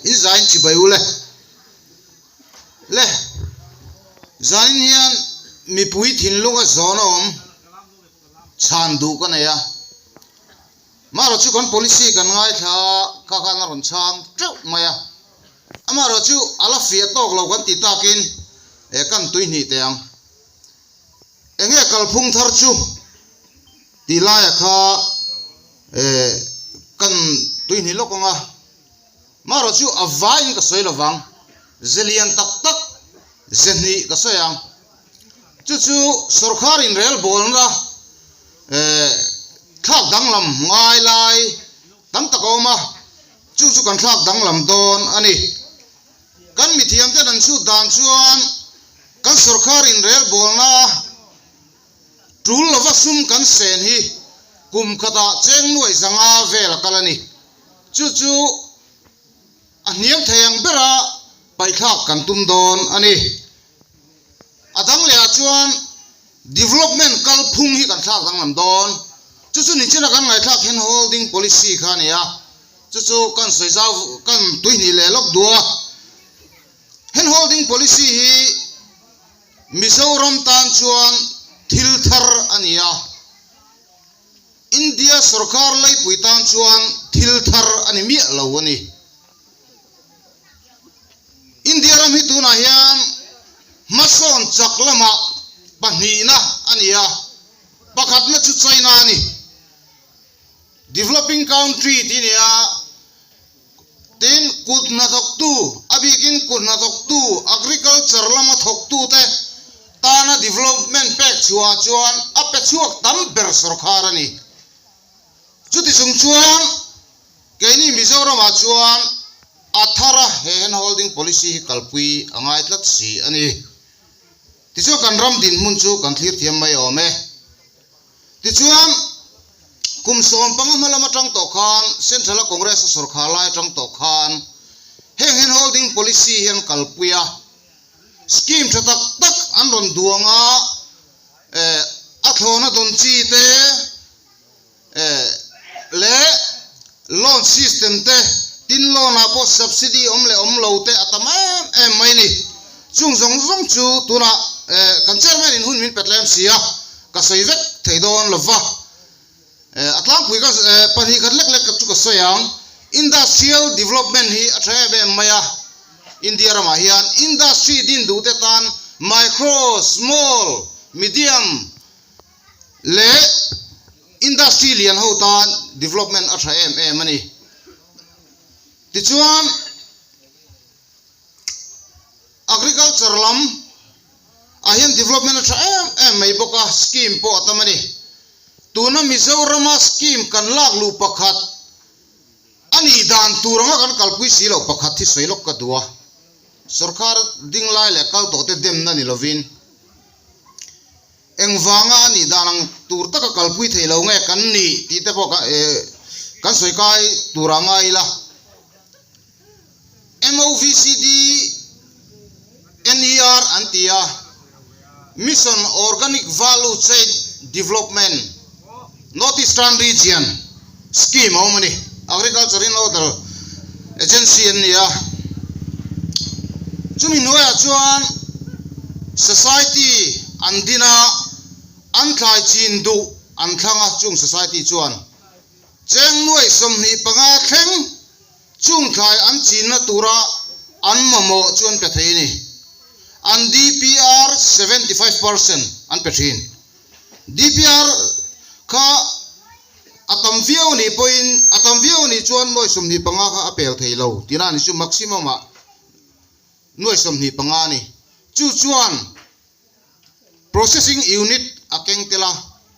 In zain chibai u le. Le, zanin hian mipui thinlunga zawn a awm chhan duh ka nei a. Amaherawhchu kan policy kan ngaithla a, kha khan a rawn chhang teuh mai a. Amaherawhchu a la fiah tawk lo kan tih takin eh kan tuihnih teh ang. Enge kalphung thar chu tih laia kha eh kan tuihnih lawk ang a. Marawh chu a vaiin ka sawi lovang, ze lian tak tak ze hnih ka sawi ang. Chu chu sawrkhar inrelbawlna eh thlak danglam ngai lai tam tak a awm a, chu chu kan thlak danglam dawn a ni. Kan mithiamten an chhut dan chuan kan sawrkhar inrelbawlna tul lova sum kan sen hi kum khatah cheng nuaih zanga vel a kal a ni. Chu chu a hniam thei ang bera paihthlak kan tum dawn a ni. A dang lehah chuan development kalphung hi kan thlak danglam dawn. Chu chu nichina kan ngaihthlak hian holding policy kha a ni a, chu chu kan sawi zau kan tuihnih leh lawk duh a. Hand holding policy hi Mizoram tan chuan thil thar a ni a. India sorkar laipui tan chuan thil thar a ni miah lo a ni. India ram hi tunah hian hmasawn chak lamah pahnihna a ni a, pakhatna chu China a ni. Developing country tih a ni a, tin kut hnathawktu, a bikin kut hnathawktu, agriculture lama thawktute tana development pek chhuah chuan a pe chhuak tam ber sawrkhar a ni. Chuti chung chuan keini Mizoramah chuan a thara he hand holding policy hi kalpui a ngai tlat si a ni. Tichuan kan ram dinhmun chu kan thlir thiam mai awm e. Tichuan, kum 15 hma lam atang tawh khan Central-a Congress-a sawrkhar lai atang tawh khan heng hand holding policy hi an kalpui a, scheme tha tak tak an rawn duang a, eh a thlawna dawn chi te eh leh loan system te, tin loan ah pawh subsidy awm leh awm lo te a tam em em mai a ni. Chung zawng zawng chu tunah eh kan chairman in hun min pe tlem si a, ka sawi vek thei dawn lo va. Eh a tlangpui ka eh pahnih khat lek lek chu ka sawi ang. Industrial development hi a tha em em mai a, India ramah hian industry din duh te tan micro, small, medium leh industry lian ho tan development a tha em em a ni. Tichuan. Agriculture lam ah hian development a tha em em mai bawk a, scheme pawh a tam a ni. Tuna Mizorama scheme kan lak luh pakhat a nih dan tur anga kan kalpui si loh pakhat hi sawi lawk ka duh a, sorkar ding lai leh kal tawh te demna ni lovin engvanga a nih dan ang tur taka kalpui thei lo nge kan nih tih te pawh kan sawi kai tur ah ngai ila. MOVCD NER an ti a, Mission Organic Value Chain Development North Eastern Region Scheme a awm a ni. Agriculture in Nodal Agency an ni a. Chumi hnuaiah chuan Society an din a, an thlai chin duh an thlang a, chung Society chuan cheng nuaih 25 thleng Chung thlai an chinna tura an mamawh chu an pe thei a ni. An DPR 75% an pe thin. DPR kha a tam viau a nih pawhin a tam viau a nih chuan nuai 25 kha a pel thei lo tihna a ni chu maximum ah nuai 25 a ni. Chu chuan Processing unit a keng tel a,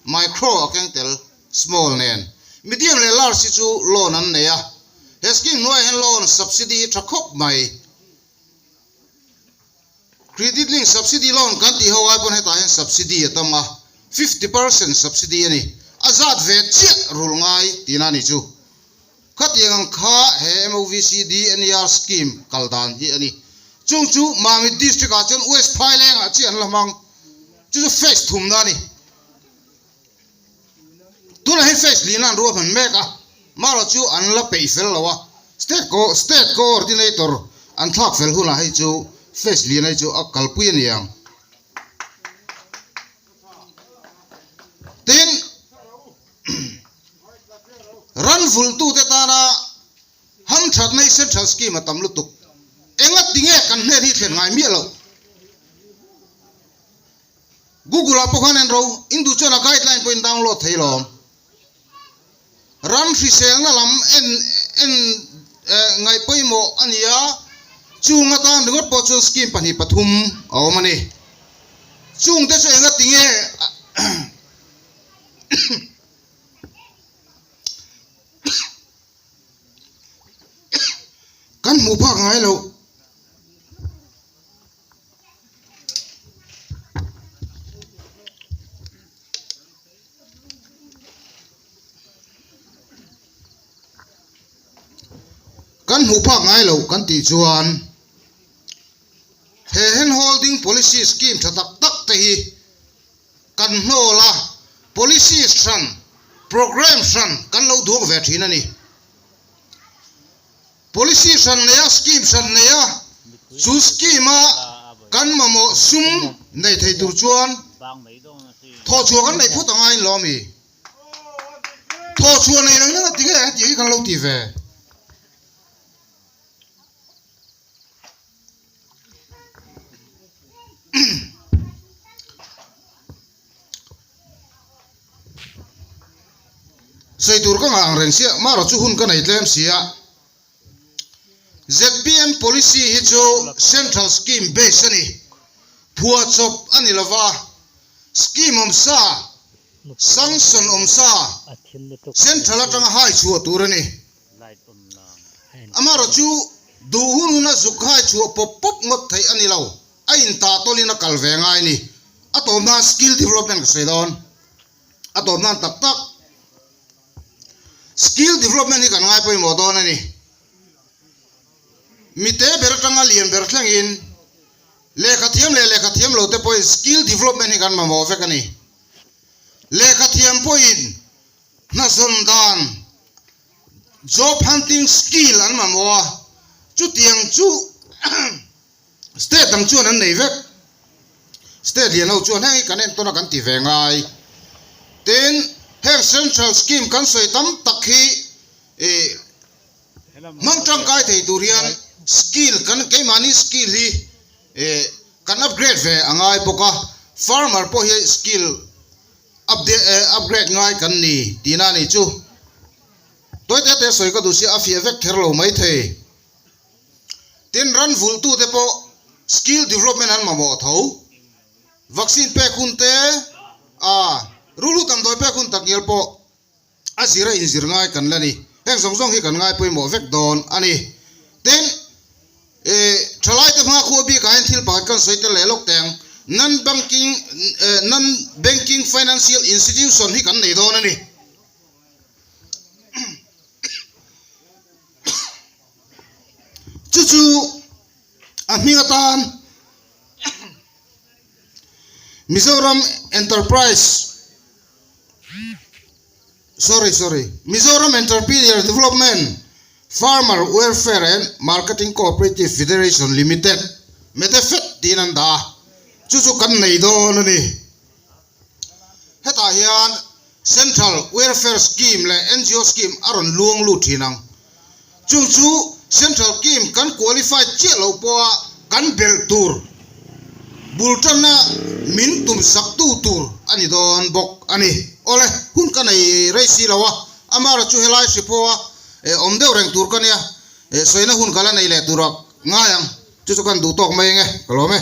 micro a keng tel, small nen. Medium leh large hi chu loan an nei a. He scheme hnuaiah hian loan subsidy hi tha khawp mai. Credit link subsidy loan kan tih ho ai pawn hetah hian subsidy a tam a, 50% subsidy a ni. A zat ve chiah rulh ngai tihna a ni chu. Khatiang ang kha he MOVCD NER scheme kal dan hi a ni. Chung chu Mamit District ah chuan West Phaileng ah chiah an la hmang. Chu chu phase thumna a ni. Tunah hian phase lina an ruahman mek a, marawh chu an la peih fel lo a. State co state coordinator an thlak fel hunah hei chu phase lian hei chu a kalpui a ni ang. Tin, ran vulhtute tana hamthatna hi central scheme a tam lutuk. Enga tinge kan hnen hi thlen ngai miah loh. Google ah pawh khan en ro, in duh chuan a guideline pawhin download thei lawm. Ram hriselna lam en en ngaih pawimawh a ni a, chung atan ringawt pawh chuan scheme 2 3 a awm a ni. Chungte chu enga tinge kan hmuh phak ngai loh. Kan hmuh phak ngai loh kan tih chuan he hand holding policy scheme tha tak tak te hi kan hnawl a, policies hran, programme hran kan lo duak ve thin a ni. Policy hran nei a, scheme hran nei a, chu scheme a kan mamawh sum nei thei tur chuan thawhchhuah kan neih phawt angai in lo ami? Thawhchhuah nei reng reng a tinge hetiang hi kan lo ti ve? Sawi tur ka ngah ang reng sia, marawh chu hun ka nei tlem sia. Zpm policy hi chu central scheme base a ni, phuahchawp a ni lova, scheme awm sa, sanction awm sa, central atanga hai chhuah tur a ni. Amarawh chu duh hun huna zuk hai chhuah pawp pawp ngawt theih a ni lo, a intahtawlin a kal ve ngai a ni. A tawp nan skill development ka sawi dawn. A tawp nan tak tak skill development hi kan ngai pawimawh dawn a ni. Mite ber atanga lian ber thlengin lehkha thiam leh lehkha thiam lo te pawhin skill development hi kan mamawh vek a ni. Lehkha thiam pawhin hnazawn dan job hunting skill an mamawh a, chutiang chu State dang chuan an nei vek. State lian ho chuan heng hi kan entawn a kan ti ve ngai. Tin, heng central scheme kan sawi tam tak hi ih hmang tangkai thei tur hian skill kan keimahni skill hi ih kan upgrade ve a ngai bawk a. Farmer pawh hi skill update upgrade ngai kan ni tihna a nih chu. Tawi te te sawi ka duh si a fiah vek kher lo maithei. Tin, ran vulhtute pawh skill development an mamawh tho. Vaccine pek hun te, a rulhu damdawi pek hun takngial pawh a zir a inzir ngai kan la ni. Heng zawng zawng hi kan ngai pawimawh vek dawn a ni. Tin, ih thalaite hma khua bikah hian thil pakhat kan sawi tel leh lawk teh ang. Non-banking, non-banking financial institution hi kan nei dawn a ni. Chu chu a hming atan Mizoram Enterprise sorry sorry Mizoram Entrepreneur Development Farmer Welfare and Marketing Cooperative Federation Limited MEDEFED tiin an dah a chu chu kan nei dawn a ni. Hetah hian Central Welfare Scheme leh ngo Scheme a rawn luang lut thin ang. Chung chu Central Scheme kan qualify chiah loh pawha kan belh tur bul tanna min tum saktu tur a ni dawn bawk a ni. Awle, hun ka nei rei si lo a, amaherawhchu chu helai hri pawha awm deuh reng tur ka nia, sawina hun ka la nei leh tur a ngai ang. Chu chu kan duh tawk mai eng e, ka lawm e.